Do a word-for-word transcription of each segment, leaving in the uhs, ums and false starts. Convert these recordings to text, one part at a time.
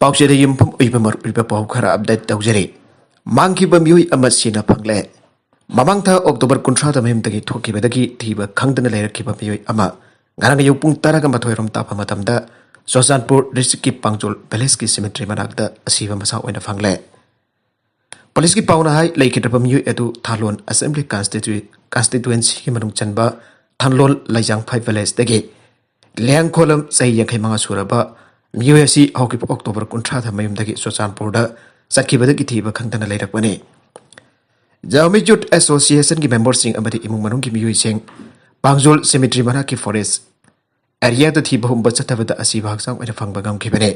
ꯄꯥꯎꯆꯦꯗ ꯌꯨꯝꯐꯝ ꯑꯣꯏꯕ ꯃꯔꯨꯑꯣꯏꯕ ꯄꯥꯎ ꯈꯔ ꯑꯞꯗꯦꯠ ꯇꯧꯖꯔꯤ꯫ ꯃꯥꯡꯈꯤꯕ ꯃꯤꯑꯣꯏ ꯑꯃ ꯁꯤꯅ ꯐꯪꯂꯦ꯫ ꯃꯃꯥꯡ ꯊꯥ ꯑꯣꯛꯇꯣꯕꯔ ꯀꯨꯟꯊ꯭ꯔꯥꯗ ꯃꯌꯨꯝꯗꯒꯤ ꯊꯣꯛꯈꯤꯕꯗꯒꯤ ꯊꯤꯕ ꯈꯪꯗꯅ ꯂꯩꯔꯛꯈꯤꯕ ꯃꯤꯑꯣꯏ ꯑꯃ ꯉꯔꯥꯡ ꯑꯌꯨꯛ ꯄꯨꯡ ꯇꯔꯥꯒ ꯃꯥꯊꯣꯏ ꯔꯣꯝ ꯇꯥꯕ ꯃꯇꯝꯗ ꯆꯨꯔꯆꯥꯟꯄꯨꯔ ꯗꯤꯁꯇ꯭ꯔꯤꯛꯀꯤ ꯄꯥꯡꯖꯣꯜ ꯚꯤꯂꯦꯖꯀꯤ ꯁꯤꯃꯤꯇ꯭ꯔꯤ ꯃꯅꯥꯛꯇ ꯑꯁꯤꯕ ꯃꯁꯥ ꯑꯣꯏꯅ ꯐꯪꯂꯦ꯫ ꯄꯨꯂꯤꯁꯀꯤ ꯄꯥꯎꯅ ꯍꯥꯏ, ꯂꯩꯈꯤꯗ꯭ꯔꯕ ꯃꯤꯑꯣꯏ ꯑꯗꯨ ꯊꯥꯂꯣꯟ ꯑꯦꯁꯦꯝꯕ꯭ꯂꯤ ꯀꯟꯁꯇꯤꯇ꯭ꯌꯨ-, ꯀꯟꯁꯇꯤꯇ꯭ꯋꯦꯟꯁꯤꯒꯤ ꯃꯅꯨꯡ ꯆꯟꯕ ꯊꯥꯂꯣꯟ ꯂꯩꯖꯥꯡꯐꯥꯏ ꯚꯤꯂꯦꯖꯇꯒꯤ ꯂꯤꯌꯥꯡꯈꯣꯂꯝ, ꯆꯍꯤ ꯌꯥꯡꯈꯩ ꯃꯉꯥ ꯁꯨꯔꯕ ꯃꯤꯑꯣꯏ ꯑꯁꯤ ꯍꯧꯈꯤꯕ ꯑꯣꯛꯇꯣꯕꯔ ꯀꯨꯟꯊ꯭ꯔꯥꯗ ꯃꯌꯨꯝꯗꯒꯤ ꯆꯨꯔꯆꯥꯟꯄꯨꯔꯗ ꯆꯠꯈꯤꯕꯗꯒꯤ ꯊꯤꯕ ꯈꯪꯗꯅ ꯂꯩꯔꯛꯄꯅꯤ꯫ ꯖꯥꯃꯤ ꯌꯨꯠ ꯑꯦꯁꯣꯁꯤꯌꯦꯁꯟꯒꯤ ꯃꯦꯝꯕꯔꯁꯤꯡ ꯑꯃꯗꯤ ꯏꯃꯨꯡ ꯃꯅꯨꯡꯒꯤ ꯃꯤꯑꯣꯏꯁꯤꯡ ꯄꯥꯡꯖꯣꯜ ꯁꯤꯃꯤꯇ꯭ꯔꯤ ꯃꯅꯥꯛꯀꯤ ꯐꯣꯔꯦꯁ ꯑꯦꯔꯤꯌꯥꯗ ꯊꯤꯕ ꯍꯨꯝꯕ ꯆꯠꯊꯕꯗ ꯑꯁꯤꯕ ꯍꯛꯆꯥꯡ ꯑꯣꯏꯅ ꯐꯪꯕ ꯉꯝꯈꯤꯕꯅꯤ꯫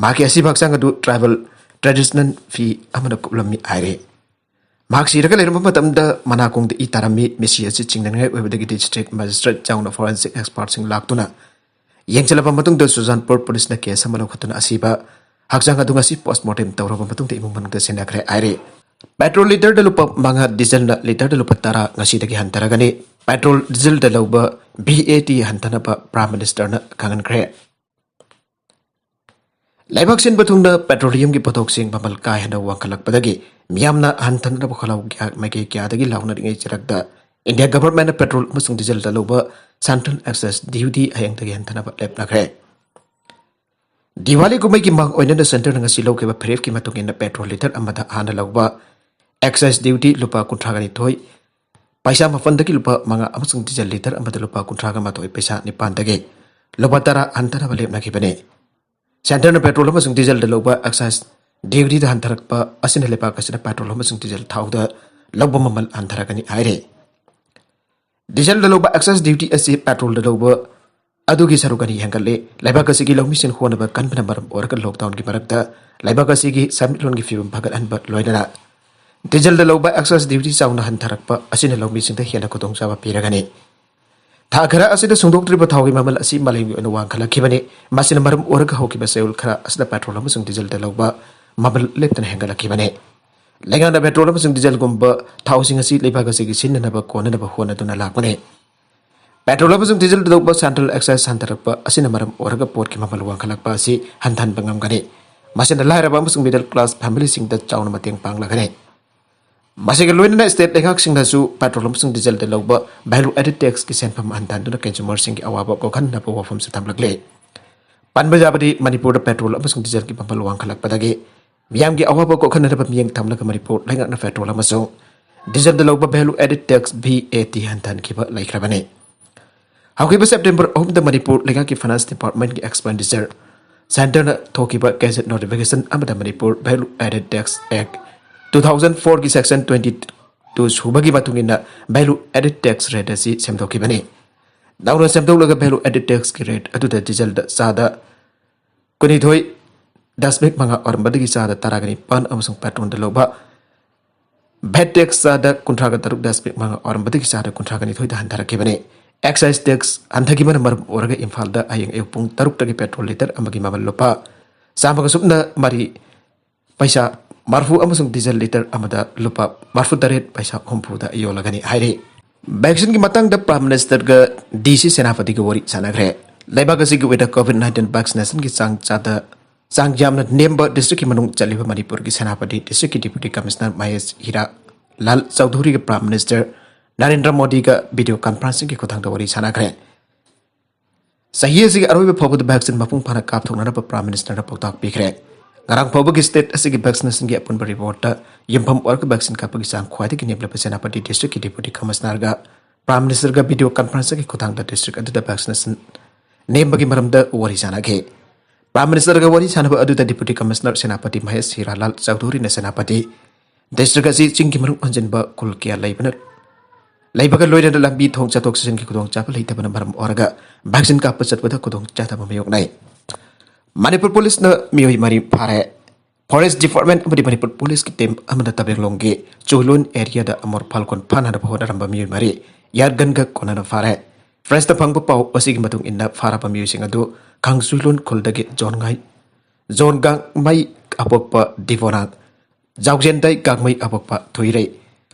ꯃꯍꯥꯛꯀꯤ ꯑꯁꯤꯕ ꯍꯛꯆꯥꯡ ꯑꯗꯨ ꯇ꯭ꯔꯥꯏꯕꯦꯜ ꯇ꯭ꯔꯦꯗꯤꯁꯅꯦꯜ ꯐꯤ ꯑꯃꯅ ꯀꯨꯞꯂꯝꯃꯤ ꯍꯥꯏꯔꯤ꯫ ꯃꯍꯥꯛ ꯁꯤꯔꯒ ꯂꯩꯔꯝꯕ ꯃꯇꯝꯗ ꯃꯅꯥꯀꯣꯡꯗ ꯏ ꯇꯥꯔꯝꯃꯤ꯫ ꯃꯤꯁꯤ ꯑꯁꯤ ꯆꯤꯡꯅꯅꯤꯡꯉꯥꯏ ꯑꯣꯏꯕꯗꯒꯤ ꯗꯤꯁꯇ꯭ꯔꯤꯛ ꯃꯦꯖꯤꯁꯇ꯭ꯔꯦꯠ ꯌꯥꯎꯅ ꯐꯣꯔꯦꯟꯁꯤꯛ ꯑꯦꯛꯁꯄꯔꯠꯁꯤꯡ ꯂꯥꯛꯇꯨꯅ ꯌꯦꯡꯁꯤꯜꯂꯕ ꯃꯇꯨꯡꯗ ꯆꯨꯔꯆꯥꯟꯄꯨꯔ ꯄꯨꯂꯤꯁꯅ ꯀꯦꯁ ꯑꯃ ꯂꯧꯈꯠꯇꯨꯅ ꯑꯁꯤꯕ ꯍꯛꯆꯥꯡ ꯑꯗꯨ ꯉꯁꯤ ꯄꯣꯁꯃꯣꯔꯇꯦꯝ ꯇꯧꯔꯕ ꯃꯇꯨꯡꯗ ꯏꯃꯨꯡ ꯃꯅꯨꯡꯗ ꯁꯤꯟꯅꯈ꯭ꯔꯦ ꯍꯥꯏꯔꯤ꯫ ꯄꯦꯇ꯭ꯔꯣꯜ ꯂꯤꯇꯔꯗ ꯂꯨꯄꯥ ꯃꯉꯥ, ꯗꯤꯖꯜꯅ ꯂꯤꯇꯔꯗ ꯂꯨꯄꯥ ꯇꯔꯥ ꯉꯁꯤꯗꯒꯤ ꯍꯟꯊꯔꯒꯅꯤ꯫ ꯄꯦꯇ꯭ꯔꯣꯜ ꯗꯤꯖꯜꯗ ꯂꯧꯕ ꯚꯤ ꯑꯦ ꯇꯤ ꯍꯟꯊꯅꯕ ꯄ꯭ꯔꯥꯏꯝ ꯃꯤꯅꯤꯁꯇꯔꯅ ꯈꯪꯍꯟꯈ꯭ꯔꯦ꯫ ꯂꯩꯕꯥꯛ ꯁꯤꯟꯕ ꯊꯨꯡꯅ ꯄꯦꯇ꯭ꯔꯣꯂꯤꯌꯝꯒꯤ ꯄꯣꯠꯊꯣꯛꯁꯤꯡ ꯃꯃꯜ ꯀꯥ ꯍꯦꯟꯅ ꯋꯥꯡꯈꯠꯂꯛꯄꯗꯒꯤ ꯃꯤꯌꯥꯝꯅ ꯍꯟꯊꯅꯕ ꯈꯣꯜꯂꯥꯎ ꯀꯌꯥ-, ꯃꯥꯏꯀꯩ ꯀꯌꯥꯗꯒꯤ ꯂꯥꯎꯅꯔꯤꯉꯩ ꯆꯔꯛꯇ ꯏꯟꯗꯤꯌꯥ ꯒꯚꯔꯟꯃꯦꯟꯠꯅ ꯄꯦꯇ꯭ꯔꯣꯜ ꯑꯃꯁꯨꯡ ꯗꯤꯖꯜꯗ ꯂꯧꯕ ꯁꯦꯟꯇ꯭ꯔꯦꯜ ꯑꯦꯛꯁꯥꯏꯖ ꯗ꯭ꯌꯨꯇꯤ ꯍꯌꯦꯡꯗꯒꯤ ꯍꯟꯊꯅꯕ ꯂꯦꯞꯅꯈ꯭ꯔꯦ꯫ ꯗꯤꯋꯥꯂꯤ ꯀꯨꯝꯍꯩꯒꯤ ꯃꯥꯡ ꯑꯣꯏꯅꯅ ꯁꯦꯟꯇꯔꯅ ꯉꯁꯤ ꯂꯧꯈꯤꯕ ꯐꯤꯔꯦꯞꯀꯤ ꯃꯇꯨꯡ ꯏꯟꯅ ꯄꯦꯇ꯭ꯔꯣꯜ ꯂꯤꯇꯔ ꯑꯃꯗ ꯍꯥꯟꯅ ꯂꯧꯕ ꯑꯦꯛꯁꯥꯏꯖ ꯗ꯭ꯌꯨꯇꯤ ꯂꯨꯄꯥ ꯀꯨꯟꯊ꯭ꯔꯥꯒ ꯅꯤꯊꯣꯏ ꯄꯩꯁꯥ ꯃꯥꯄꯟꯗꯒꯤ ꯂꯨꯄꯥ ꯃꯉꯥ ꯑꯃꯁꯨꯡ ꯗꯤꯖꯜ ꯂꯤꯇꯔ ꯑꯃꯗ ꯂꯨꯄꯥ ꯀꯨꯟꯊ꯭ꯔꯥꯒ ꯃꯥꯊꯣꯏ ꯄꯩꯁꯥ ꯅꯤꯄꯥꯟꯗꯒꯤ ꯂꯨꯄꯥ ꯇꯔꯥ ꯍꯟꯊꯅꯕ ꯂꯦꯞꯅꯈꯤꯕꯅꯤ꯫ ꯁꯦꯟꯇꯔꯅ ꯄꯦꯇ꯭ꯔꯣꯜ ꯑꯃꯁꯨꯡ ꯗꯤꯖꯜꯗ ꯂꯧꯕ ꯑꯦꯛꯁꯥꯏꯖ ꯗ꯭ꯌꯨꯇꯤꯗ ꯍꯟꯊꯔꯛꯄ ꯑꯁꯤꯅ ꯂꯩꯕꯥꯛ ꯑꯁꯤꯅ ꯄꯦꯇ꯭ꯔꯣꯜ ꯑꯃꯁꯨꯡ ꯗꯤꯖꯜ ꯊꯥꯎꯗ ꯂꯧꯕ ꯃꯃꯜ ꯍꯟꯊꯔꯛꯀꯅꯤ ꯍꯥꯏꯔꯤ꯫ ꯗꯤꯖꯜꯗ ꯂꯧꯕ ꯑꯦꯛꯁꯥꯏꯖ ꯗ꯭ꯌꯨꯇꯤ ꯑꯁꯤ ꯄꯦꯇ꯭ꯔꯣꯜꯗ ꯂꯧꯕ ꯑꯗꯨꯒꯤ ꯁꯔꯨꯛ ꯑꯅꯤ ꯍꯦꯟꯒꯠꯂꯦ꯫ ꯂꯩꯕꯥꯛ ꯑꯁꯤꯒꯤ ꯂꯧꯃꯤꯁꯤꯡ ꯍꯣꯠꯅꯕ ꯀꯟꯕꯅ ꯃꯔꯝ ꯑꯣꯏꯔꯒ ꯂꯣꯛꯗꯥꯎꯟꯒꯤ ꯃꯔꯛꯇ ꯂꯩꯕꯥꯛ ꯑꯁꯤꯒꯤ ꯁꯦꯟꯃꯤꯠꯂꯣꯟꯒꯤ ꯐꯤꯕꯝ ꯐꯒꯠꯍꯟꯕ ꯂꯣꯏꯅꯅ ꯗꯤꯖꯜꯗ ꯂꯧꯕ ꯑꯦꯛꯁꯥꯏꯖ ꯗ꯭ꯌꯨꯇꯤ ꯆꯥꯎꯅ ꯍꯟꯊꯔꯛꯄ ꯑꯁꯤꯅ ꯂꯧꯃꯤꯁꯤꯡꯗ ꯍꯦꯟꯅ ꯈꯨꯗꯣꯡꯆꯥꯕ ꯄꯤꯔꯒꯅꯤ꯫ ꯊꯥ ꯈꯔ ꯑꯁꯤꯗ ꯁꯨꯡꯗꯣꯛꯇ꯭ꯔꯤꯕ ꯊꯥꯎꯒꯤ ꯃꯃꯜ ꯑꯁꯤ ꯃꯥꯂꯦꯝꯒꯤ ꯑꯣꯏꯅ ꯋꯥꯡꯈꯠꯂꯛꯈꯤꯕꯅꯤ꯫ ꯃꯁꯤꯅ ꯃꯔꯝ ꯑꯣꯏꯔꯒ ꯍꯧꯈꯤꯕ ꯆꯌꯣꯜ ꯈꯔ ꯑꯁꯤꯗ ꯄꯦꯇ꯭ꯔꯣꯜ ꯑꯃꯁꯨꯡ ꯗꯤꯖꯜꯗ ꯂꯧꯕ ꯃꯃꯜ ꯂꯦꯞꯇꯅ ꯍꯦꯟꯒꯠꯂꯛꯈꯤꯕꯅꯤ꯫ ꯂꯩꯉꯥꯛꯅ ꯄꯦꯇ꯭ꯔꯣꯜ ꯑꯃꯁꯨꯡ ꯗꯤꯖꯜꯒꯨꯝꯕ ꯊꯥꯎꯁꯤꯡ ꯑꯁꯤ ꯂꯩꯕꯥꯛ ꯑꯁꯤꯒꯤ ꯁꯤꯖꯤꯟꯅꯅꯕ ꯀꯣꯟꯅꯅꯕ ꯍꯣꯠꯅꯗꯨꯅ ꯂꯥꯛꯄꯅꯤ꯫ ꯄꯦꯇ꯭ꯔꯣꯜ ꯑꯃꯁꯨꯡ ꯗꯤꯖꯜꯗ ꯂꯧꯕ ꯁꯦꯟꯇ꯭ꯔꯦꯜ ꯑꯦꯛꯁꯥꯏꯖ ꯍꯟꯊꯔꯛꯄ ꯑꯁꯤꯅ ꯃꯔꯝ ꯑꯣꯏꯔꯒ ꯄꯣꯠꯀꯤ ꯃꯃꯜ ꯋꯥꯡꯈꯠꯂꯛꯄ ꯑꯁꯤ ꯍꯟꯊꯍꯟꯕ ꯉꯝꯒꯅꯤ꯫ ꯃꯁꯤꯅ ꯂꯥꯏꯔꯕ ꯑꯃꯁꯨꯡ middle class familyꯁꯤꯡꯗ ꯆꯥꯎꯅ ꯃꯇꯦꯡ ꯄꯥꯡꯂꯒꯅꯤ꯫ ꯃꯁꯤꯒ ꯂꯣꯏꯅꯅ state ꯂꯩꯉꯥꯛꯁꯤꯡꯅꯁꯨ petrol ꯑꯃꯁꯨꯡ dieselꯗ ꯂꯧꯕ value added taxꯀꯤ ꯁꯦꯟꯐꯝ ꯍꯟꯊꯍꯟꯗꯨꯅ consumerꯁꯤꯡꯒꯤ ꯑꯋꯥꯕ ꯀꯣꯛꯍꯟꯅꯕ ꯋꯥꯐꯝꯁꯨ ꯊꯝꯂꯛꯂꯤ꯫ ꯄꯟꯕ ꯌꯥꯕꯗꯤ, ꯃꯅꯤꯄꯨꯔꯗ petrol ꯑꯃꯁꯨꯡ dieselꯒꯤ ꯃꯃꯜ ꯋꯥꯡꯈꯠꯂꯛꯄꯗꯒꯤ ꯃꯤꯌꯥꯝꯒꯤ ꯑꯋꯥꯕ ꯀꯣꯛꯍꯟꯅꯅꯕ ꯃꯤꯠꯌꯦꯡ ꯊꯝꯂꯒ ꯃꯅꯤꯄꯨꯔ ꯂꯩꯉꯥꯛꯅ petrol ꯑꯃꯁꯨꯡ dieselꯗ ꯂꯧꯕ value added tax, VAT, ꯍꯟꯊꯍꯟꯈꯤꯕ ꯂꯩꯈ꯭ꯔꯕꯅꯤ꯫ ꯍꯧꯈꯤꯕ September ꯑꯍꯨꯝꯗ ꯃꯅꯤꯄꯨꯔ ꯂꯩꯉꯥꯛꯀꯤ finance departmentꯀꯤ expenditure centreꯅ ꯊꯣꯛꯈꯤꯕ gazette notification ꯑꯃꯗ Manipur value added tax act two thousand fourꯒꯤ section twenty two ꯁꯨꯕꯒꯤ ꯃꯇꯨꯡ ꯏꯟꯅ value added tax rate ꯑꯁꯤ ꯁꯦꯝꯗꯣꯛꯈꯤꯕꯅꯤ꯫ ꯅꯧꯅ ꯁꯦꯝꯗꯣꯛꯂꯒ value added taxꯀꯤ rate ꯑꯗꯨꯗ dieselꯗ ꯆꯥꯗ ꯀꯨꯟꯅꯤꯊꯣꯏ ꯗꯁꯃꯤꯛ ꯃꯉꯥ ꯑꯣꯏꯔꯝꯕꯗꯒꯤ ꯆꯥꯗ ꯇꯔꯥꯒ ꯅꯤꯄꯥꯟ ꯑꯃꯁꯨꯡ petrolꯗ ꯂꯧꯕ VAT tax ꯆꯥꯗ ꯀꯨꯟꯊ꯭ꯔꯥꯒ ꯇꯔꯨꯛ ꯗꯁꯃꯤꯛ ꯃꯉꯥ ꯑꯣꯏꯔꯝꯕꯗꯒꯤ ꯆꯥꯗ ꯀꯨꯟꯊ꯭ꯔꯥꯒ ꯅꯤꯊꯣꯏꯗ ꯍꯟꯊꯔꯛꯈꯤꯕꯅꯤ꯫ Excise tax ꯍꯟꯊꯈꯤꯕꯅ ꯃꯔꯝ ꯑꯣꯏꯔꯒ ꯏꯝꯐꯥꯜꯗ ꯍꯌꯦꯡ ꯑꯌꯨꯛ ꯄꯨꯡ ꯇꯔꯨꯛꯇꯒꯤ petrol litre ꯑꯃꯒꯤ ꯃꯃꯜ ꯂꯨꯄꯥ ꯆꯥꯝꯃꯒ ꯁꯨꯞꯅ ꯃꯔꯤ ꯄꯩꯁꯥ ꯃꯔꯐꯨ ꯑꯃꯁꯨꯡ diesel litre ꯑꯃꯗ ꯂꯨꯄꯥ ꯃꯔꯐꯨ ꯇꯔꯦꯠ ꯄꯩꯁꯥ ꯍꯨꯝꯐꯨꯗ ꯌꯣꯜꯂꯒꯅꯤ ꯍꯥꯏꯔꯤ꯫ Vaccineꯒꯤ ꯃꯇꯥꯡꯗ Prime Ministerꯒ DC ꯁꯦꯅꯥꯄꯇꯤꯒ ꯋꯥꯔꯤ ꯁꯥꯟꯅꯈ꯭ꯔꯦ꯫ ꯂꯩꯕꯥꯛ ꯑꯁꯤꯒꯤ ꯑꯣꯏꯅ COVID nineteen vaccinationꯒꯤ ꯆꯥꯡ ꯆꯥꯗ ꯆꯥꯡ ꯌꯥꯝꯅ ꯅꯦꯝꯕ districtꯀꯤ ꯃꯅꯨꯡ ꯆꯜꯂꯤꯕ ꯃꯅꯤꯄꯨꯔꯒꯤ ꯁꯦꯅꯥꯄꯇꯤ districtꯀꯤ Deputy Commissioner ꯃꯍꯦꯁ ꯍꯤꯔꯥ ꯂꯥꯜ ꯆꯧꯙꯨꯔꯤꯒ Prime Minister ꯅꯔꯦꯟꯗ꯭ꯔ ꯃꯣꯗꯤꯒ video conferencingꯒꯤ ꯈꯨꯠꯊꯥꯡꯗ ꯋꯥꯔꯤ ꯁꯥꯟꯅꯈ꯭ꯔꯦ꯫ ꯆꯍꯤ ꯑꯁꯤꯒꯤ ꯑꯔꯣꯏꯕ ꯐꯥꯎꯕꯗ vaccine ꯃꯄꯨꯡ ꯐꯥꯅ ꯀꯥꯞꯊꯣꯛꯅꯅꯕ Prime Ministerꯅ ꯄꯥꯎꯇꯥꯛ ꯄꯤꯈ꯭ꯔꯦ꯫ ꯉꯔꯥꯡ ꯐꯥꯎꯕꯒꯤ state ꯑꯁꯤꯒꯤ vaccinationꯒꯤ ꯑꯄꯨꯟꯕ reportꯇ ꯌꯨꯝꯐꯝ ꯑꯣꯏꯔꯒ vaccine ꯀꯥꯞꯄꯒꯤ ꯆꯥꯡ ꯈ꯭ꯋꯥꯏꯗꯒꯤ ꯅꯦꯝꯂꯕ ꯁꯦꯅꯥꯄꯇꯤ districtꯀꯤ Deputy Commissionerꯒ Prime Ministerꯒ video conferencingꯒꯤ ꯈꯨꯠꯊꯥꯡꯗ district ꯑꯗꯨꯗ vaccination ꯅꯦꯝꯕꯒꯤ ꯃꯔꯝꯗ ꯋꯥꯔꯤ ꯁꯥꯟꯅꯈꯤ꯫ Prime Ministerꯒ ꯋꯥꯔꯤ ꯁꯥꯟꯅꯕ ꯑꯗꯨꯗ Deputy Commissioner Senapati Mahesh ꯍꯤꯔꯥꯂꯥꯜ ꯆꯧꯙꯨꯔꯤꯅ Senapati district ꯑꯁꯤ ꯆꯤꯡꯒꯤ ꯃꯅꯨꯡ ꯍꯟꯖꯤꯟꯕ ꯈꯨꯜ ꯀꯌꯥ ꯂꯩꯕꯅ, ꯂꯩꯕꯒ ꯂꯣꯏꯅꯅ ꯂꯝꯕꯤ ꯊꯣꯡ ꯆꯠꯊꯣꯛ ꯆꯠꯁꯤꯟꯒꯤ ꯈꯨꯗꯣꯡꯆꯥꯕ ꯂꯩꯇꯕꯅ ꯃꯔꯝ ꯑꯣꯏꯔꯒ vaccine ꯀꯥꯞꯄ ꯆꯠꯄꯗ ꯈꯨꯗꯣꯡꯆꯥꯗꯕ ꯃꯥꯌꯣꯛꯅꯩ꯫ ꯃꯅꯤꯄꯨꯔ ꯄꯨꯂꯤꯁꯅ ꯃꯤꯑꯣꯏ ꯃꯔꯤ ꯐꯥꯔꯦ꯫ Forest Department ꯑꯃꯗꯤ ꯃꯅꯤꯄꯨꯔ ꯄꯨꯂꯤꯁꯀꯤ team ꯑꯃꯅ ꯇꯃꯦꯡꯂꯣꯡꯒꯤ ꯆꯨꯏꯂꯨꯟ areaꯗ ꯑꯃꯣꯔ ꯐꯥꯜꯀꯣꯟ ꯐꯥꯅꯅꯕ ꯍꯣꯠꯅꯔꯝꯕ ꯃꯤꯑꯣꯏ ꯃꯔꯤ ꯌꯥꯠꯒꯟꯒ ꯀꯣꯟꯅꯅ ꯐꯥꯔꯦ꯫ Pressꯇ ꯐꯪꯕ ꯄꯥꯎ ꯑꯁꯤꯒꯤ ꯃꯇꯨꯡ ꯏꯟꯅ ꯐꯥꯔꯕ ꯃꯤꯑꯣꯏꯁꯤꯡ ꯑꯗꯨ ꯈꯥꯡꯆꯨꯏꯂꯨꯟ ꯈꯨꯜꯗꯒꯤ ꯖꯣꯟꯒꯥꯏ, ꯖꯣꯟ ꯒꯥꯡꯃꯩ ꯑꯄꯣꯛꯄ ꯗꯤꯕꯣꯅꯥꯡ, ꯖꯥꯎꯖꯦꯟꯗꯥꯏ ꯒꯥꯡꯃꯩ ꯑꯄꯣꯛꯄ ꯊꯨꯏꯔꯩ,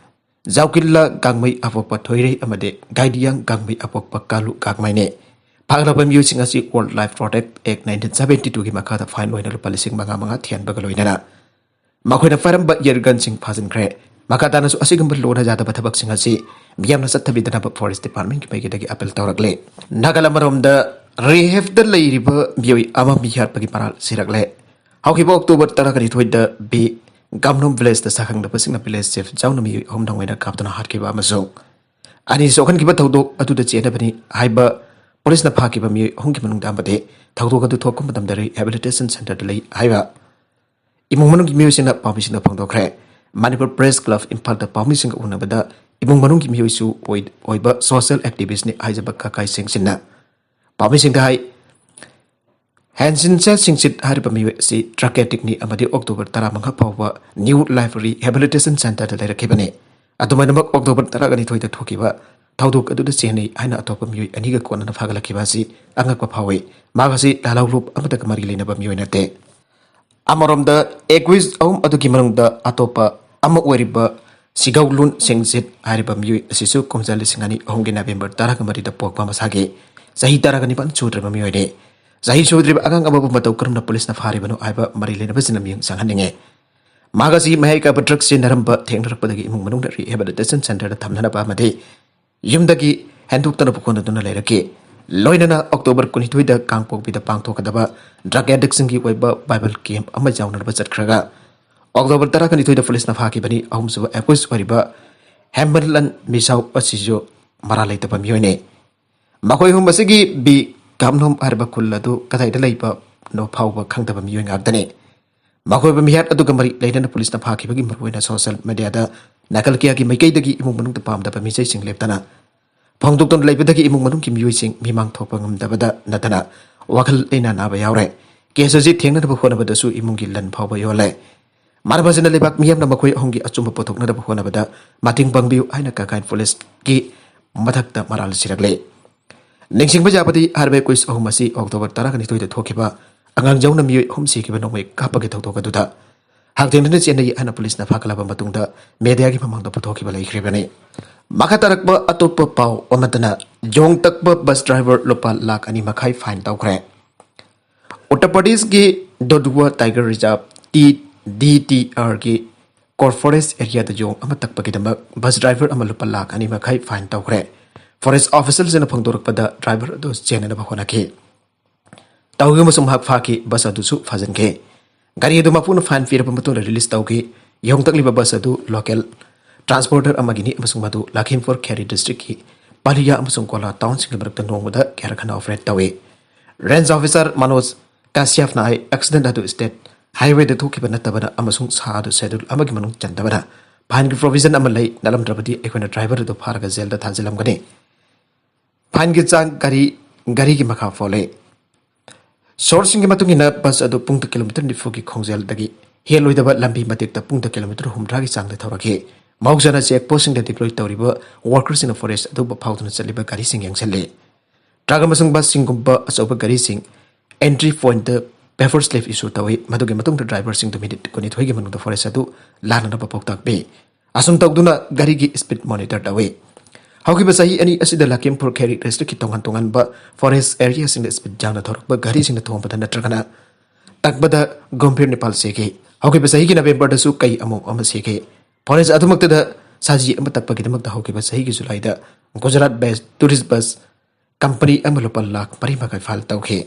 ꯖꯥꯎꯀꯤꯜꯂꯥ ꯒꯥꯡꯃꯩ ꯑꯄꯣꯛꯄ ꯊꯣꯏꯔꯩ ꯑꯃꯗꯤ ꯒꯥꯏꯗꯤꯌꯥꯡ ꯒꯥꯡꯃꯩ ꯑꯄꯣꯛꯄ ꯀꯥꯂꯨ ꯒꯥꯡꯃꯩꯅꯤ꯫ ꯐꯥꯒꯠꯂꯕ ꯃꯤꯑꯣꯏꯁꯤꯡ ꯑꯁꯤ Wildlife Protect Act nineteen seventy two ꯒꯤ ꯃꯈꯥꯗ fine ꯑꯣꯏꯅ ꯂꯨꯄꯥ ꯂꯤꯁꯤꯡ ꯃꯉꯥ ꯃꯉꯥ ꯊꯤꯍꯟꯕꯒ ꯂꯣꯏꯅꯅ ꯃꯈꯣꯏꯅ ꯄꯥꯏꯔꯝꯕ air gun ꯁꯤꯡ ꯐꯥꯖꯤꯟꯈ꯭ꯔꯦ꯫ ꯃꯈꯥ ꯇꯥꯅꯁꯨ ꯑꯁꯤꯒꯨꯝꯕ ꯂꯣꯟꯅ ꯌꯥꯗꯕ ꯊꯕꯛꯁꯤꯡ ꯑꯁꯤ ꯃꯤꯌꯥꯝꯅ ꯆꯠꯊꯕꯤꯗꯅꯕ Forest Department ꯀꯤ ꯃꯥꯏꯀꯩꯗꯒꯤ appeal ꯇꯧꯔꯛꯂꯦ꯫ ꯅꯥꯒꯥꯂꯥꯟ ꯑꯃꯔꯣꯝꯗ rehab ꯇ ꯂꯩꯔꯤꯕ ꯃꯤꯑꯣꯏ ꯑꯃ ꯃꯤ ꯍꯥꯠꯄꯒꯤ ꯃꯔꯥꯜ ꯁꯤꯔꯛꯂꯦ꯫ ꯍꯧꯈꯤꯕ October ꯇꯔꯥꯅꯤꯊꯣꯏꯗ ꯕꯤ ꯒꯥꯝꯅꯣꯝ village ꯇ ꯁꯥꯈꯪꯅꯕꯁꯤꯡꯅ village chief ꯌꯥꯎꯅ ꯃꯤꯑꯣꯏ ꯑꯍꯨꯝ ꯊꯥꯡꯅ ꯀꯥꯞꯇꯨꯅ ꯍꯥꯠꯈꯤꯕ ꯑꯃꯁꯨꯡ ꯑꯅꯤ ꯁꯣꯛꯍꯟꯈꯤꯕ ꯊꯧꯗꯣꯛ ꯑꯗꯨꯗ ꯆꯦꯟꯅꯕꯅꯤ ꯍꯥꯏꯕ police ꯅ ꯐꯥꯈꯤꯕ ꯃꯤꯑꯣꯏ ꯑꯍꯨꯝꯒꯤ ꯃꯅꯨꯡꯗ ꯑꯃꯗꯤ ꯊꯧꯗꯣꯛ ꯑꯗꯨ ꯊꯣꯛꯄ ꯃꯇꯝꯗ rehabilitation center ꯗ ꯂꯩ ꯍꯥꯏꯕ ꯏꯃꯨꯡ ꯃꯅꯨꯡꯒꯤ ꯃꯤꯑꯣꯏꯁꯤꯡꯅ ꯄꯥꯎꯃꯤꯁꯤꯡꯗ ꯐꯣꯡꯗꯣꯛꯈ꯭ꯔꯦ꯫ ꯃꯅꯤꯄꯨꯔ Press Club ꯏꯝꯐꯥꯜꯗ ꯄꯥꯎꯃꯤꯁꯤꯡꯒ ꯎꯅꯕꯗ ꯏꯃꯨꯡ ꯃꯅꯨꯡꯒꯤ ꯃꯤꯑꯣꯏꯁꯨ ꯑꯣꯏ-, ꯑꯣꯏꯕ social activist ꯅꯤ ꯍꯥꯏꯖꯕ ꯀꯀꯥꯏ ꯁꯤꯡꯁꯤꯟꯅ ꯄꯥꯎꯃꯤꯁꯤꯡꯗ ꯍꯥꯏ, ꯍꯦꯟꯁꯤꯟꯁꯦ ꯁꯤꯡꯆꯤꯠ ꯍꯥꯏꯔꯤꯕ ꯃꯤꯑꯣꯏ ꯑꯁꯤ drug addict ꯅꯤ ꯑꯃꯗꯤ October ꯇꯔꯥꯃꯉꯥ ꯐꯥꯎꯕ New Life Rehabilitation Center ꯗ ꯂꯩꯔꯛꯈꯤꯕꯅꯤ꯫ ꯑꯗꯨꯃꯥꯏꯅꯃꯛ October ꯇꯔꯥꯅꯤꯊꯣꯏꯗ ꯊꯣꯛꯈꯤꯕ ꯊꯧꯗꯣꯛ ꯑꯗꯨꯗ ꯆꯦꯟꯅꯩ ꯍꯥꯏꯅ ꯑꯇꯣꯞꯄ ꯃꯤꯑꯣꯏ ꯑꯅꯤꯒ ꯀꯣꯟꯅꯅ ꯐꯥꯒꯠꯂꯛꯈꯤꯕ ꯑꯁꯤ ꯑꯉꯛꯄ ꯐꯥꯎꯏ꯫ ꯃꯍꯥꯛ ꯑꯁꯤ ꯂꯥꯜꯍꯧꯂꯨꯞ ꯑꯃꯠꯇꯒ ꯃꯔꯤ ꯂꯩꯅꯕ ꯃꯤꯑꯣꯏ ꯅꯠꯇꯦ꯫ ꯑꯃꯔꯣꯝꯗ, accused ꯑꯍꯨꯝ ꯑꯗꯨꯒꯤ ꯃꯅꯨꯡꯗ ꯑꯇꯣꯞꯄ ꯑꯃ ꯑꯣꯏꯔꯤꯕ ꯁꯤꯒꯧꯂꯨꯟ ꯁꯤꯡꯖꯤꯠ ꯍꯥꯏꯔꯤꯕ ꯃꯤꯑꯣꯏ ꯑꯁꯤꯁꯨ ꯀꯨꯝꯖꯥ ꯂꯤꯁꯤꯡ ꯑꯅꯤ ꯑꯍꯨꯝꯒꯤ November ꯇꯔꯥꯒ ꯃꯔꯤꯗ ꯄꯣꯛꯄ ꯃꯁꯥꯒꯤ ꯆꯍꯤ ꯇꯔꯥꯒ ꯅꯤꯄꯥꯟ ꯁꯨꯗ꯭ꯔꯤꯕ ꯃꯤꯑꯣꯏꯅꯤ꯫ ꯆꯍꯤ ꯁꯨꯗ꯭ꯔꯤꯕ ꯑꯉꯥꯡ ꯑꯃꯕꯨ ꯃꯇꯧ ꯀꯔꯝꯅ police ꯅ ꯐꯥꯔꯤꯕꯅꯣ ꯍꯥꯏꯕ ꯃꯔꯤ ꯂꯩꯅꯕꯁꯤꯡꯅ ꯃꯤꯠꯌꯦꯡ ꯆꯪꯍꯟꯅꯤꯡꯉꯤ꯫ ꯃꯍꯥꯛ ꯑꯁꯤ ꯃꯌꯥꯏ ꯀꯥꯕ drug ꯁꯤꯖꯤꯟꯅꯔꯝꯕ ꯊꯦꯡꯅꯔꯛꯄꯗꯒꯤ ꯏꯃꯨꯡ ꯃꯅꯨꯡꯅ rehabilitation center ꯗ ꯊꯝꯅꯅꯕ ꯑꯃꯗꯤ ꯌꯨꯝꯗꯒꯤ ꯍꯦꯟꯗꯣꯛꯇꯅꯕ ꯍꯣꯠꯅꯗꯨꯅ ꯂꯩꯔꯛꯈꯤ꯫ ꯂꯣꯏꯅꯅ October ꯀꯨꯟꯅꯤꯊꯣꯏꯗ ꯀꯥꯡꯄꯣꯛꯄꯤꯗ ꯄꯥꯡꯊꯣꯛꯀꯗꯕ drug addict ꯁꯤꯡꯒꯤ ꯑꯣꯏꯕ Bible camp ꯑꯃ ꯌꯥꯎꯅꯅꯕ ꯆꯠꯈ꯭ꯔꯒ October ꯇꯔꯥꯅꯤꯊꯣꯏꯗ police ꯅ ꯐꯥꯈꯤꯕꯅꯤ꯫ ꯑꯍꯨꯝꯁꯨꯕ accused ꯑꯣꯏꯔꯤꯕ ꯍꯦꯃꯟꯂꯟ ꯃꯤꯁꯥꯎ ꯑꯁꯤꯁꯨ ꯃꯔꯥꯜ ꯂꯩꯇꯕ ꯃꯤꯑꯣꯏꯅꯤ꯫ ꯃꯈꯣꯏ ꯑꯍꯨꯝ ꯑꯁꯤꯒꯤ ꯕꯤ ꯒꯥꯝꯅꯣꯝ ꯍꯥꯏꯔꯤꯕ ꯈꯨꯜ ꯑꯗꯨ ꯀꯗꯥꯏꯗ ꯂꯩꯕꯅꯣ ꯐꯥꯎꯕ ꯈꯪꯗꯕ ꯃꯤꯑꯣꯏ ꯉꯥꯛꯇꯅꯤ꯫ ꯃꯈꯣꯏꯕꯨ ꯃꯤꯍꯥꯠ ꯑꯗꯨꯒ ꯃꯔꯤ ꯂꯩꯅꯅ police ꯅ ꯐꯥꯈꯤꯕꯒꯤ ꯃꯔꯨꯑꯣꯏꯅ social media ꯗ ꯅꯥꯀꯜ ꯀꯌꯥꯒꯤ ꯃꯥꯏꯀꯩꯗꯒꯤ ꯏꯃꯨꯡ ꯃꯅꯨꯡꯗ ꯄꯥꯝꯗꯕ ꯃꯤꯁꯛꯁꯤꯡ ꯂꯦꯞꯇꯅ ꯐꯣꯡꯗꯣꯛꯇꯨꯅ ꯂꯩꯕꯗꯒꯤ ꯏꯃꯨꯡ ꯃꯅꯨꯡꯒꯤ ꯃꯤꯑꯣꯏꯁꯤꯡ ꯃꯤꯃꯥꯡ ꯊꯣꯛꯄ ꯉꯝꯗꯕꯗ ꯅꯠꯇꯅ ꯋꯥꯈꯜ ꯂꯩꯅꯥ ꯅꯥꯕ ꯌꯥꯎꯔꯦ꯫ Case ꯑꯁꯤ ꯊꯦꯡꯅꯅꯕ ꯍꯣꯠꯅꯕꯗꯁꯨ ꯏꯃꯨꯡꯒꯤ ꯂꯟ ꯐꯥꯎꯕ ꯌꯣꯜꯂꯦ꯫ ꯃꯔꯝ ꯑꯁꯤꯅ ꯂꯩꯕꯥꯛ ꯃꯤꯌꯥꯝꯅ ꯃꯈꯣꯏ ꯑꯍꯨꯝꯒꯤ ꯑꯆꯨꯝꯕ ꯄꯨꯊꯣꯛꯅꯅꯕ ꯍꯣꯠꯅꯕꯗ ꯃꯇꯦꯡ ꯄꯥꯡꯕꯤꯌꯨ ꯍꯥꯏꯅ ꯀꯀꯥꯏ police ꯀꯤ ꯃꯊꯛꯇ ꯃꯔꯥꯜ ꯁꯤꯔꯛꯂꯦ꯫ ꯅꯤꯡꯁꯤꯡꯕ ꯌꯥꯕꯗꯤ ꯍꯥꯏꯔꯤꯕ accused ꯑꯍꯨꯝ ꯑꯁꯤ October ꯇꯔꯥꯅꯤꯊꯣꯏꯗ ꯊꯣꯛꯈꯤꯕ ꯑꯉꯥꯡ ꯌꯥꯎꯅ ꯃꯤꯑꯣꯏ ꯑꯍꯨꯝ ꯁꯤꯈꯤꯕ ꯅꯣꯡꯃꯩ ꯀꯥꯞꯄꯒꯤ ꯊꯧꯗꯣꯛ ꯑꯗꯨꯗ ꯍꯛꯊꯦꯡꯅꯅ ꯆꯦꯟꯅꯩ ꯍꯥꯏꯅ police ꯅ ꯐꯥꯒꯠꯂꯕ ꯃꯇꯨꯡꯗ media ꯒꯤ ꯃꯃꯥꯡꯗ ꯄꯨꯊꯣꯛꯈꯤꯕ ꯂꯩꯈ꯭ꯔꯤꯕꯅꯤ꯫ ꯃꯈꯥ ꯇꯥꯔꯛꯄ ꯑꯇꯣꯞꯄ ꯄꯥꯎ ꯑꯃꯠꯇꯅ ꯌꯣꯡ ꯇꯛꯄ ꯕꯁ ꯗ꯭ꯔꯥꯏꯚꯔ ꯂꯨꯄꯥ ꯂꯥꯈ ꯑꯅꯤ ꯃꯈꯥꯏ ꯐꯥꯏꯟ ꯇꯧꯈ꯭ꯔꯦ꯫ ꯎꯠꯇꯔ ꯄ꯭ꯔꯗꯦꯁꯀꯤ Dudhwa tiger reserve, T D T ꯑꯥꯔꯒꯤ ꯀꯣꯔ ꯐꯣꯔꯦꯁ ꯑꯦꯔꯤꯌꯥꯗ ꯌꯣꯡ ꯑꯃ ꯇꯛꯄꯒꯤꯗꯃꯛ ꯕꯁ ꯗ꯭ꯔꯥꯏꯚꯔ ꯑꯃ ꯂꯨꯄꯥ ꯂꯥꯈ ꯑꯅꯤ ꯃꯈꯥꯏ ꯐꯥꯏꯟ ꯇꯧꯈ꯭ꯔꯦ꯫ ꯐꯣꯔꯦꯁ ꯑꯣꯐꯤꯁꯔꯁꯤꯡꯅ ꯐꯣꯡꯗꯣꯔꯛꯄꯗ ꯗ꯭ꯔꯥꯏꯚꯔ ꯑꯗꯨ ꯆꯦꯟꯅꯅꯕ ꯍꯣꯠꯅꯈꯤ꯫ ꯇꯧꯈꯤꯕ ꯑꯃꯁꯨꯡ ꯃꯍꯥꯛ ꯐꯥꯈꯤ꯫ ꯕꯁ ꯑꯗꯨꯁꯨ ꯐꯥꯖꯤꯟꯈꯤ꯫ ꯒꯥꯔꯤ ꯑꯗꯨ ꯃꯄꯨꯅ ꯐꯥꯏꯟ ꯄꯤꯔꯕ ꯃꯇꯨꯡꯗ ꯔꯤꯂꯤꯖ ꯇꯧꯈꯤ꯫ ꯌꯣꯡ ꯇꯛꯂꯤꯕ ꯕꯁ ꯑꯗꯨ ꯂꯣꯀꯦꯜ ꯇ꯭ꯔꯥꯟꯁꯄꯣꯔꯇꯔ ꯑꯃꯒꯤꯅꯤ ꯑꯃꯁꯨꯡ ꯃꯗꯨ ꯂꯈꯤꯝꯄꯨꯔ ꯈꯦꯔꯤ ꯗꯤꯁꯇ꯭ꯔꯤꯛꯀꯤ ꯄꯥꯂꯤꯌꯥ ꯑꯃꯁꯨꯡ ꯀꯣꯂꯥ ꯇꯥꯎꯟꯁꯤꯡꯒꯤ ꯃꯔꯛꯇ ꯅꯣꯡꯃꯗ ꯀꯌꯥꯔꯛ ꯍꯟꯅ ꯑꯣꯄꯔꯦꯠ ꯇꯧꯏ꯫ ꯔꯦꯟꯖ ꯑꯣꯐꯤꯁꯥꯔ ꯃꯅꯣꯖ ꯀꯥꯁ꯭ꯌꯞꯅ ꯍꯥꯏ, ꯑꯦꯛꯁꯤꯗꯦꯟꯠ ꯑꯗꯨ ꯁ꯭ꯇꯦꯠ ꯍꯥꯏꯋꯦꯗ ꯊꯣꯛꯈꯤꯕ ꯅꯠꯇꯕꯅ ꯑꯃꯁꯨꯡ ꯁꯥ ꯑꯗꯨ ꯁꯦꯗ꯭ꯌꯨꯜ ꯑꯃꯒꯤ ꯃꯅꯨꯡ ꯆꯟꯗꯕꯅ ꯐꯥꯏꯟꯒꯤ ꯄ꯭ꯔꯣꯚꯤꯖꯟ ꯑꯃ ꯂꯩ, ꯅꯠꯂꯝꯗ꯭ꯔꯕꯗꯤ ꯑꯩꯈꯣꯏꯅ ꯗ꯭ꯔꯥꯏꯚꯔ ꯑꯗꯨ ꯐꯥꯔꯒ ꯖꯦꯜꯗ ꯊꯥꯖꯤꯜꯂꯝꯒꯅꯤ꯫ ꯐꯥꯏꯟꯒꯤ ꯆꯥꯡ ꯒꯥꯔꯤ, ꯒꯥꯔꯤꯒꯤ ꯃꯈꯥ ꯄꯣꯜꯂꯤ꯫ ꯁꯣꯔꯁꯁꯤꯡꯒꯤ ꯃꯇꯨꯡ ꯏꯟꯅ, ꯕꯁ ꯑꯗꯨ ꯄꯨꯡꯗ ꯀꯤꯂꯣꯃꯤꯇꯔ ꯅꯤꯐꯨꯒꯤ ꯈꯣꯡꯖꯦꯜꯗꯒꯤ ꯍꯦꯜꯂꯣꯏꯗꯕ ꯂꯝꯕꯤ ꯃꯇꯦꯛꯇ ꯄꯨꯡꯗ ꯀꯤꯂꯣꯃꯤꯇꯔ ꯍꯨꯝꯗ꯭ꯔꯥꯒꯤ ꯆꯥꯡꯗ ꯊꯧꯔꯛꯈꯤ꯫ ꯃꯍꯧꯁꯥꯅ ꯆꯦꯛ ꯄꯣꯁꯁꯤꯡꯗ ꯗꯤꯄ꯭ꯂꯣꯏ ꯇꯧꯔꯤꯕ ꯋꯥꯔꯀꯔꯁꯤꯡꯅ ꯐꯣꯔꯦꯁ ꯑꯗꯨꯕꯨ ꯐꯥꯎꯗꯨꯅ ꯆꯠꯂꯤꯕ ꯒꯥꯔꯤꯁꯤꯡ ꯌꯦꯡꯁꯤꯜꯂꯤ꯫ ꯇ꯭ꯔꯛ ꯑꯃꯁꯨꯡ ꯕꯁꯁꯤꯡꯒꯨꯝꯕ ꯑꯆꯧꯕ ꯒꯥꯔꯤꯁꯤꯡ ꯑꯦꯟꯇ꯭ꯔꯤ ꯄꯣꯏꯟꯠꯇ ꯄꯦꯄꯔ ꯁ꯭ꯂꯤꯞ ꯏꯁꯨ ꯇꯧꯏ, ꯃꯗꯨꯒꯤ ꯃꯇꯨꯡꯗ ꯗ꯭ꯔꯥꯏꯚꯔꯁꯤꯡꯗꯨ ꯃꯤꯅꯤꯠ ꯀꯨꯟꯅꯤꯊꯣꯏꯒꯤ ꯃꯅꯨꯡꯗ ꯐꯣꯔꯦꯁ ꯑꯗꯨ ꯂꯥꯟꯅꯅꯕ ꯄꯥꯎꯇꯥꯛ ꯄꯤ꯫ ꯑꯁꯨꯝ ꯇꯧꯗꯨꯅ ꯒꯥꯔꯤꯒꯤ ꯁ꯭ꯄꯤꯗ ꯃꯣꯅꯤꯇꯔ ꯇꯧꯏ꯫ ꯍꯧꯈꯤꯕ ꯆꯍꯤ ꯑꯅꯤ ꯑꯁꯤꯗ ꯂꯈꯤꯝꯄꯨꯔ ꯈꯦꯔꯤ ꯗꯤꯁꯇ꯭ꯔꯤꯛꯀꯤ ꯇꯣꯉꯥꯟ ꯇꯣꯉꯥꯟꯕ ꯐꯣꯔꯦꯁ ꯑꯦꯔꯤꯌꯥꯁꯤꯡꯗ ꯁ꯭ꯄꯤꯗ ꯌꯥꯡꯅ ꯊꯧꯔꯛꯄ ꯒꯥꯔꯤꯁꯤꯡꯅ ꯊꯣꯝꯕꯗ ꯅꯠꯇ꯭ꯔꯒꯅ ꯇꯛꯄꯗ ꯒꯝꯚꯤꯔ ꯅꯤꯄꯥꯜ ꯁꯤꯈꯤ꯫ ꯍꯧꯈꯤꯕ ꯆꯍꯤꯒꯤ ꯅꯕꯦꯝꯕꯔꯗꯁꯨ ꯀꯩ ꯑꯃꯣꯝ ꯑꯃ ꯁꯤꯈꯤ꯫ ꯐꯣꯔꯦꯁ ꯑꯗꯨꯃꯛꯇꯗ ꯁꯥꯖꯤ ꯑꯃ ꯇꯛꯄꯒꯤꯗꯃꯛꯇ ꯍꯧꯈꯤꯕ ꯆꯍꯤꯒꯤ ꯖꯨꯂꯥꯏꯗ ꯒꯨꯖꯔꯥꯠ ꯕꯦꯁ ꯇꯨꯔꯤꯁ ꯕꯁ ꯀꯝꯄꯅꯤ ꯑꯃ ꯂꯨꯄꯥ ꯂꯥꯈ ꯃꯔꯤ ꯃꯈꯥꯏ ꯐꯥꯏꯟ ꯇꯧꯈꯤ꯫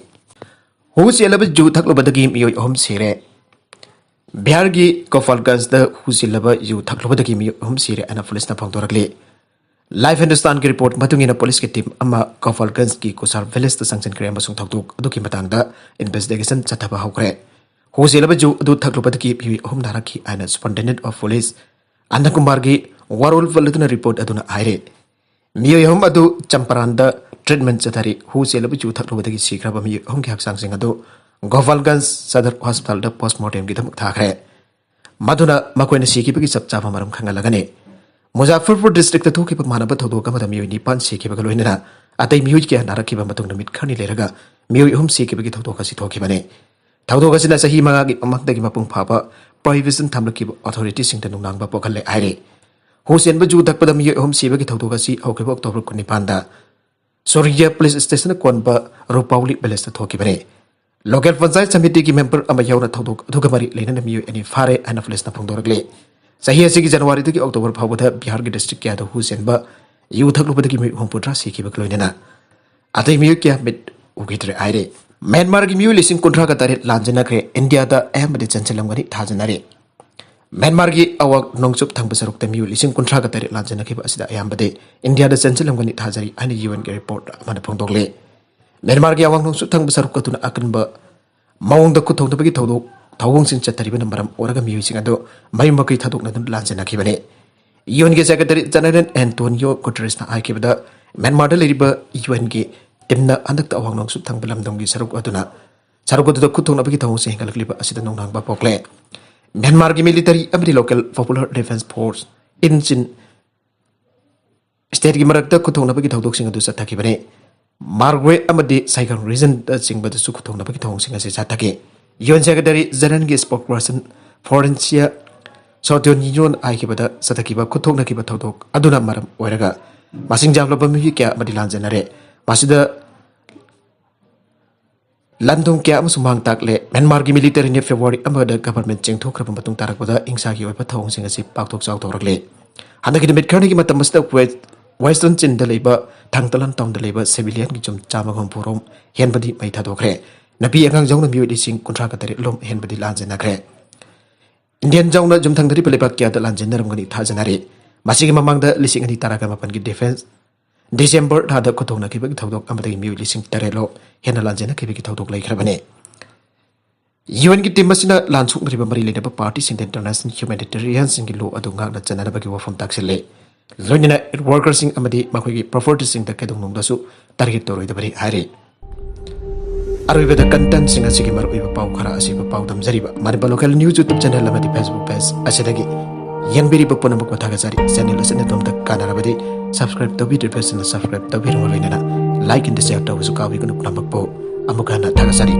ꯍꯨ ꯆꯦꯜꯂꯕ ꯌꯨ ꯊꯛꯂꯨꯕꯗꯒꯤ ꯃꯤꯑꯣꯏ ꯑꯍꯨꯝ ꯁꯤꯔꯦ꯫ ꯕꯤꯍꯥꯔꯒꯤ ꯒꯣꯄꯥꯜꯒꯟꯖꯗ ꯍꯨ ꯆꯦꯜꯂꯕ ꯌꯨ ꯊꯛꯂꯨꯕꯗꯒꯤ ꯃꯤꯑꯣꯏ ꯑꯍꯨꯝ ꯁꯤꯔꯦ ꯍꯥꯏꯅ ꯄꯨꯂꯤꯁꯅ ꯐꯣꯡꯗꯣꯔꯛꯂꯤ꯫ ꯂꯥꯏꯐ ꯍꯤꯟꯗꯨꯁꯇꯥꯟꯒꯤ ꯔꯤꯄꯣꯔꯠ ꯃꯇꯨꯡ ꯏꯟꯅ, ꯄꯨꯂꯤꯁꯀꯤ ꯇꯤꯝ ꯑꯃ ꯒꯣꯄꯥꯜꯒꯟꯖꯒꯤ ꯀꯨꯁꯥꯔ ꯚꯤꯂꯦꯖꯇ ꯆꯪꯁꯤꯟꯈ꯭ꯔꯦ ꯑꯃꯁꯨꯡ ꯊꯧꯗꯣꯛ ꯑꯗꯨꯒꯤ ꯃꯇꯥꯡꯗ ꯏꯟꯚꯦꯁꯇꯤꯒꯦꯁꯟ ꯆꯠꯊꯕ ꯍꯧꯈ꯭ꯔꯦ꯫ ꯍꯨ ꯆꯦꯜꯂꯕ ꯌꯨ ꯑꯗꯨ ꯊꯛꯂꯨꯕꯗꯒꯤ ꯃꯤꯑꯣꯏ ꯑꯍꯨꯝ ꯅꯥꯔꯛꯈꯤ ꯍꯥꯏꯅ ꯁꯨꯄꯔꯤꯟꯇꯦꯟꯗꯦꯟꯠ ꯑꯣꯐ ꯄꯨꯂꯤꯁ ꯑꯅꯟꯗ ꯀꯨꯃꯥꯔꯒꯤ ꯋꯥꯔꯣꯜ ꯄꯜꯂꯗꯨꯅ ꯔꯤꯄꯣꯔꯠ ꯑꯗꯨꯅ ꯍꯥꯏꯔꯤ꯫ ꯃꯤꯑꯣꯏ ꯑꯍꯨꯝ ꯑꯗꯨ ꯆꯝꯄꯥꯔꯟꯗ ꯇ꯭ꯔꯤꯠꯃꯦꯟꯠ ꯆꯠꯊꯔꯤ꯫ ꯍꯨ ꯆꯦꯜꯂꯕ ꯌꯨ ꯊꯛꯂꯨꯕꯗꯒꯤ ꯁꯤꯈ꯭ꯔꯕ ꯃꯤꯑꯣꯏ ꯑꯍꯨꯝꯒꯤ ꯍꯛꯆꯥꯡꯁꯤꯡ ꯑꯗꯨ ꯒꯣꯄꯥꯜꯒꯟꯖ ꯁꯗꯔ ꯍꯣꯁꯄꯤꯇꯥꯜꯗ ꯄꯣꯁꯠꯃꯣꯔꯇꯦꯝꯒꯤꯗꯃꯛ ꯊꯥꯈ꯭ꯔꯦ꯫ ꯃꯗꯨꯅ ꯃꯈꯣꯏꯅ ꯁꯤꯈꯤꯕꯒꯤ ꯆꯞ ꯆꯥꯕ ꯃꯔꯝ ꯈꯪꯍꯜꯂꯒꯅꯤ꯫ ꯃꯨꯖꯥꯐꯔꯄꯨꯔ ꯗꯤꯁꯇ꯭ꯔꯤꯛꯇ ꯊꯣꯛꯈꯤꯕ ꯃꯥꯟꯅꯕ ꯊꯧꯗꯣꯛ ꯑꯃꯗ ꯃꯤꯑꯣꯏ ꯅꯤꯄꯥꯟ ꯁꯤꯈꯤꯕꯒ ꯂꯣꯏꯅꯅ ꯑꯇꯩ ꯃꯤꯑꯣꯏ ꯀꯌꯥ ꯅꯥꯔꯛꯈꯤꯕ ꯃꯇꯨꯡ ꯅꯨꯃꯤꯠ ꯈꯔꯅꯤ ꯂꯩꯔꯒ ꯃꯤꯑꯣꯏ ꯑꯍꯨꯝ ꯁꯤꯈꯤꯕꯒꯤ ꯊꯧꯗꯣꯛ ꯑꯁꯤ ꯊꯣꯛꯈꯤꯕꯅꯤ꯫ ꯊꯧꯗꯣꯛ ꯑꯁꯤꯅ ꯆꯍꯤ ꯃꯉꯥꯒꯤ ꯃꯃꯥꯡꯗꯒꯤ ꯃꯄꯨꯡ ꯐꯥꯕ ꯄ꯭ꯔꯣꯍꯤꯕꯤꯁꯟ ꯊꯝꯂꯛꯈꯤꯕ ꯑꯣꯊꯣꯔꯤꯇꯤꯁꯤꯡꯗ ꯅꯨꯡꯅꯥꯡꯕ ꯄꯣꯛꯍꯜꯂꯦ ꯍꯥꯏꯔꯤ꯫ ꯍꯨ ꯆꯦꯟꯕ ꯌꯨ ꯊꯛꯄꯗ ꯃꯤꯑꯣꯏ ꯑꯍꯨꯝ ꯁꯤꯕꯒꯤ ꯊꯧꯗꯣꯛ ꯑꯁꯤ ꯍꯧꯈꯤꯕ ꯑꯣꯛꯇꯣꯕꯔ ꯀꯨꯟꯅꯤꯄꯥꯟꯗ ꯁꯣꯔꯤꯌꯥ ꯄꯨꯂꯤꯁ ꯁ꯭ꯇꯦꯁꯟ ꯀꯣꯟꯕ ꯔꯨꯄꯥꯎꯂꯤ ꯚꯤꯂꯦꯖꯇ ꯊꯣꯛꯈꯤꯕꯅꯤ꯫ ꯂꯣꯀꯦꯜ ꯄꯟꯆꯥꯌꯠ ꯁꯃꯤꯇꯤꯒꯤ ꯃꯦꯝꯕꯔ ꯑꯃ ꯌꯥꯎꯅ ꯊꯧꯗꯣꯛ ꯑꯗꯨꯒ ꯃꯔꯤ ꯂꯩꯅꯅ ꯃꯤꯑꯣꯏ ꯑꯅꯤ ꯐꯥꯔꯦ ꯍꯥꯏꯅ ꯄꯨꯂꯤꯁꯅ ꯐꯣꯡꯗꯣꯔꯛꯂꯤ꯫ ꯆꯍꯤ ꯑꯁꯤꯒꯤ ꯖꯅꯋꯥꯔꯤꯗꯒꯤ ꯑꯣꯛꯇꯣꯕꯔ ꯐꯥꯎꯕꯗ ꯕꯤꯍꯥꯔꯒꯤ ꯗꯤꯁꯇ꯭ꯔꯤꯛ ꯀꯌꯥꯗ ꯍꯨ ꯆꯦꯟꯕ, ꯌꯨ ꯊꯛꯂꯨꯕꯗꯒꯤ ꯃꯤꯑꯣꯏ ꯍꯨꯝꯐꯨꯇꯔꯥ ꯁꯤꯈꯤꯕꯒ ꯂꯣꯏꯅꯅ ꯑꯇꯩ ꯃꯤꯑꯣꯏ ꯀꯌꯥ ꯃꯤꯠ ꯎꯈꯤꯗ꯭ꯔꯦ ꯍꯥꯏꯔꯤ꯫ ꯃ꯭ꯌꯥꯟꯃꯥꯔꯒꯤ ꯃꯤꯑꯣꯏ ꯂꯤꯁꯤꯡ ꯀꯨꯟꯊ꯭ꯔꯥꯒ ꯇꯔꯦꯠ ꯂꯥꯟꯖꯦꯟꯅꯈ꯭ꯔꯦ, ꯏꯟꯗꯤꯌꯥꯗ ꯑꯌꯥꯝꯕꯗꯤ ꯆꯦꯟꯁꯤꯜꯂꯝꯒꯅꯤ ꯊꯥꯖꯅꯔꯤ꯫ ꯃ꯭ꯌꯥꯟꯃꯥꯔꯒꯤ ꯑꯋꯥꯡ ꯅꯣꯡꯆꯨꯞ ꯊꯪꯕ ꯁꯔꯨꯛꯇ ꯃꯤꯑꯣꯏ ꯂꯤꯁꯤꯡ ꯀꯨꯟꯊ꯭ꯔꯥꯒ ꯇꯔꯦꯠ ꯂꯥꯟꯖꯦꯟꯅꯈꯤꯕ ꯑꯁꯤꯗ ꯑꯌꯥꯝꯕꯗꯤ ꯏꯟꯗꯤꯌꯥꯗ ꯆꯦꯟꯁꯤꯜꯂꯝꯒꯅꯤ ꯊꯥꯖꯔꯤ ꯍꯥꯏꯅ ꯌꯨ ꯑꯦꯟꯒꯤ ꯔꯤꯄꯣꯔꯠ ꯑꯃꯅ ꯐꯣꯡꯗꯣꯛꯂꯤ꯫ ꯃ꯭ꯌꯥꯟꯃꯥꯔꯒꯤ ꯑꯋꯥꯡ ꯅꯣꯡꯆꯨꯞ ꯊꯪꯕ ꯁꯔꯨꯛ ꯑꯗꯨꯅ ꯑꯀꯟꯕ ꯃꯑꯣꯡꯗ ꯈꯨꯠꯊꯣꯛꯅꯕꯒꯤ ꯊꯧꯗꯣꯛ ꯊꯧꯑꯣꯡꯁꯤꯡ ꯆꯠꯊꯔꯤꯕꯅ ꯃꯔꯝ ꯑꯣꯏꯔꯒ ꯃꯤꯑꯣꯏꯁꯤꯡ ꯑꯗꯨ ꯃꯌꯨꯝ ꯃꯀꯩ ꯊꯥꯗꯣꯛꯅꯗꯨꯅ ꯂꯥꯟꯖꯦꯟꯅꯈꯤꯕꯅꯤ꯫ ꯌꯨ ꯑꯦꯟꯒꯤ ꯁꯦꯀ꯭ꯔꯦꯇꯔꯤ ꯖꯦꯅꯔꯦꯜ ꯑꯦꯟꯇꯣꯅꯤꯌꯣ ꯒꯨꯇꯦꯔꯦꯁꯅ ꯍꯥꯏꯈꯤꯕꯗ, ꯃ꯭ꯌꯥꯟꯃꯥꯔꯗ ꯂꯩꯔꯤꯕ ꯌꯨ ꯑꯦꯟꯒꯤ ꯇꯤꯝꯅ ꯍꯟꯗꯛꯇ ꯑꯋꯥꯡ ꯅꯣꯡꯆꯨꯞ ꯊꯪꯕ ꯂꯝꯗꯝꯒꯤ ꯁꯔꯨꯛ ꯑꯗꯨꯅ ꯁꯔꯨꯛ ꯑꯗꯨꯗ ꯈꯨꯠꯊꯣꯛꯅꯕꯒꯤ ꯊꯧꯑꯣꯡꯁꯤꯡ ꯍꯦꯟꯒꯠꯂꯛꯂꯤꯕ ꯑꯁꯤꯗ ꯅꯨꯡꯅꯥꯡꯕ ꯄꯣꯛꯂꯦ꯫ ꯃ꯭ꯌꯥꯟꯃꯥꯔꯒꯤ ꯃꯤꯂꯤꯇꯔꯤ ꯑꯃꯗꯤ ꯂꯣꯀꯦꯜ ꯄꯣꯄꯨꯂꯔ ꯗꯤꯐꯦꯟꯁ ꯐꯣꯔꯁ ꯏꯟꯆꯤꯟ ꯁ꯭ꯇꯦꯠꯀꯤ ꯃꯔꯛꯇ ꯈꯨꯠꯊꯣꯛꯅꯕꯒꯤ ꯊꯧꯗꯣꯛꯁꯤꯡ ꯑꯗꯨ ꯆꯠꯊꯈꯤꯕꯅꯤ꯫ ꯃꯥꯔꯒ꯭ꯋꯦ ꯑꯃꯗꯤ ꯁꯥꯏꯒꯥꯡ ꯔꯤꯖꯟꯗ ꯆꯤꯡꯕꯗꯁꯨ ꯈꯨꯠꯊꯣꯛꯅꯕꯒꯤ ꯊꯧꯑꯣꯡꯁꯤꯡ ꯑꯁꯤ ꯆꯠꯊꯈꯤ꯫ ꯌꯨ ꯑꯦꯟ ꯁꯦꯀ꯭ꯔꯦꯇꯔꯤ ꯖꯦꯅꯔꯦꯜꯒꯤ ꯁ꯭ꯄꯣꯛꯁꯄꯔꯁꯟ ꯐ꯭ꯂꯣꯔꯦꯟꯁꯤꯌꯥ ꯁꯣꯇꯣꯅꯤꯌꯣꯟ ꯍꯥꯏꯈꯤꯕꯗ, ꯆꯠꯊꯈꯤꯕ ꯈꯨꯠꯊꯣꯛꯅꯈꯤꯕ ꯊꯧꯗꯣꯛ ꯑꯗꯨꯅ ꯃꯔꯝ ꯑꯣꯏꯔꯒ ꯃꯁꯤꯡ ꯌꯥꯝꯂꯕ ꯃꯤꯑꯣꯏ ꯀꯌꯥ ꯑꯃꯗꯤ ꯂꯥꯟꯖꯦꯟꯅꯔꯦ꯫ ꯃꯁꯤꯗ ꯂꯟ ꯊꯨꯝ ꯀꯌꯥ ꯑꯃꯁꯨ ꯃꯥꯡ ꯇꯥꯛꯂꯦ꯫ ꯃ꯭ꯌꯥꯟꯃꯥꯔꯒꯤ ꯃꯤꯂꯤꯇꯔꯤꯅ ꯐꯦꯕ꯭ꯔꯨꯋꯥꯔꯤ ꯑꯃꯗ ꯒꯚꯔꯟꯃꯦꯟꯠ ꯆꯦꯡꯊꯣꯛꯈ꯭ꯔꯕ ꯃꯇꯨꯡ ꯇꯥꯔꯛꯄꯗ ꯍꯤꯡꯁꯥꯒꯤ ꯑꯣꯏꯕ ꯊꯧꯑꯣꯡꯁꯤꯡ ꯑꯁꯤ ꯄꯥꯛꯊꯣꯛ ꯆꯥꯎꯊꯣꯔꯛꯂꯦ꯫ ꯍꯟꯗꯛꯀꯤ ꯅꯨꯃꯤꯠ ꯈꯔꯅꯤꯒꯤ ꯃꯇꯝ ꯑꯁꯤꯗ ꯋꯦꯁ-, ꯋꯦꯁꯇꯔꯟ ꯆꯤꯟꯗ ꯂꯩꯕ ꯊꯥꯡꯇꯂꯥꯟ ꯇꯥꯎꯟꯗ ꯂꯩꯕ ꯁꯤꯚꯤꯂꯤꯌꯟꯒꯤ ꯌꯨꯝ ꯆꯥꯝꯃꯒ ꯍꯨꯝꯐꯨ ꯔꯣꯝ ꯍꯦꯟꯕꯗꯤ ꯃꯩ ꯊꯥꯗꯣꯛꯈ꯭ꯔꯦ꯫ ꯅꯨꯄꯤ ꯑꯉꯥꯡ ꯌꯥꯎꯅ ꯃꯤꯑꯣꯏ ꯂꯤꯁꯤꯡ ꯀꯨꯟꯊ꯭ꯔꯥꯒ ꯇꯔꯦꯠ ꯂꯣꯝ ꯍꯦꯟꯕꯗꯤ ꯂꯥꯟꯖꯦꯟꯅꯈ꯭ꯔꯦ꯫ ꯏꯟꯗꯤꯌꯟ ꯌꯥꯎꯅ ꯌꯨꯝꯊꯪꯅꯔꯤꯕ ꯂꯩꯕꯥꯛ ꯀꯌꯥꯗ ꯂꯥꯟꯖꯦꯟꯅꯔꯝꯒꯅꯤ ꯊꯥꯖꯅꯔꯤ꯫ ꯃꯁꯤꯒꯤ ꯃꯃꯥꯡꯗ ꯂꯤꯁꯤꯡ ꯑꯅꯤ ꯇꯔꯥꯒ ꯃꯥꯄꯟꯒꯤ ꯗꯤꯐꯦꯟꯁ ꯗꯤꯁꯦꯝꯕꯔ ꯊꯥꯗ ꯈꯨꯠꯊꯣꯛꯅꯈꯤꯕꯒꯤ ꯊꯧꯗꯣꯛ ꯑꯃꯗꯒꯤ ꯃꯤꯑꯣꯏ ꯂꯤꯁꯤꯡ ꯇꯔꯦꯠ ꯂꯣꯝ ꯍꯦꯟꯅ ꯂꯥꯟꯖꯦꯟꯅꯈꯤꯕꯒꯤ ꯊꯧꯗꯣꯛ ꯂꯩꯈ꯭ꯔꯕꯅꯤ꯫ ꯌꯨ ꯑꯦꯟꯒꯤ ꯇꯤꯝ ꯑꯁꯤꯅ ꯂꯥꯟ ꯁꯣꯛꯅꯔꯤꯕ ꯃꯔꯤ ꯂꯩꯅꯕ ꯄꯥꯔꯇꯤꯁꯤꯡꯗ ꯏꯟꯇꯔꯅꯦꯁꯅꯦꯜ ꯍ꯭ꯌꯨꯃꯦꯅꯤꯇꯦꯔꯤꯌꯟꯁꯤꯡꯒꯤ ꯂꯣ ꯑꯗꯨ ꯉꯥꯛꯅ ꯆꯠꯅꯅꯕꯒꯤ ꯋꯥꯐꯝ ꯇꯥꯛꯁꯤꯜꯂꯤ꯫ ꯂꯣꯏꯅꯅ ꯋꯥꯔꯀꯔꯁꯤꯡ ꯑꯃꯗꯤ ꯃꯈꯣꯏꯒꯤ ꯄ꯭ꯔꯣꯄꯔꯇꯤꯁꯤꯡꯗ ꯀꯩꯗꯧꯅꯨꯡꯗꯁꯨ ꯇꯥꯔꯒꯦꯠ ꯇꯧꯔꯣꯏꯗꯕꯅꯤ ꯍꯥꯏꯔꯤ꯫ ꯑꯔꯣꯏꯕꯗ ꯀꯟꯇꯦꯟꯠꯁꯤꯡ ꯑꯁꯤꯒꯤ ꯃꯔꯨꯑꯣꯏꯕ ꯄꯥꯎ ꯈꯔ ꯑꯁꯤꯕꯨ ꯄꯥꯎꯗꯝꯖꯔꯤꯕ Manipur local news YouTube channel ꯑꯃꯗꯤ ꯐꯦꯁꯕꯨꯛ ꯄꯦꯖ ꯑꯁꯤꯗꯒꯤ ꯌꯦꯡꯕꯤꯔꯤꯕ ꯄꯨꯝꯅꯃꯛꯄꯨ ꯊꯥꯒꯠꯆꯔꯤ꯫ ꯆꯦꯅꯦꯜ ꯑꯁꯤꯅ ꯑꯗꯣꯝꯗ ꯀꯥꯟꯅꯔꯕꯗꯤ ꯁꯕꯁꯀ꯭ꯔꯥꯏꯕ ꯇꯧꯕꯤꯗ꯭ꯔꯤꯕꯁꯤꯡꯅ ꯁꯕꯁꯀ꯭ꯔꯥꯏꯕ ꯇꯧꯕꯤꯔꯝꯕ ꯂꯣꯏꯅꯅ ꯂꯥꯏꯛ ꯑꯦꯟ ꯗꯤꯁꯂꯥꯏꯛ ꯇꯧꯕꯁꯨ ꯀꯥꯎꯕꯤꯒꯅꯨ꯫ ꯄꯨꯝꯅꯃꯛꯄꯨ ꯑꯃꯨꯛ ꯍꯟꯅ ꯊꯥꯒꯠꯆꯔꯤ꯫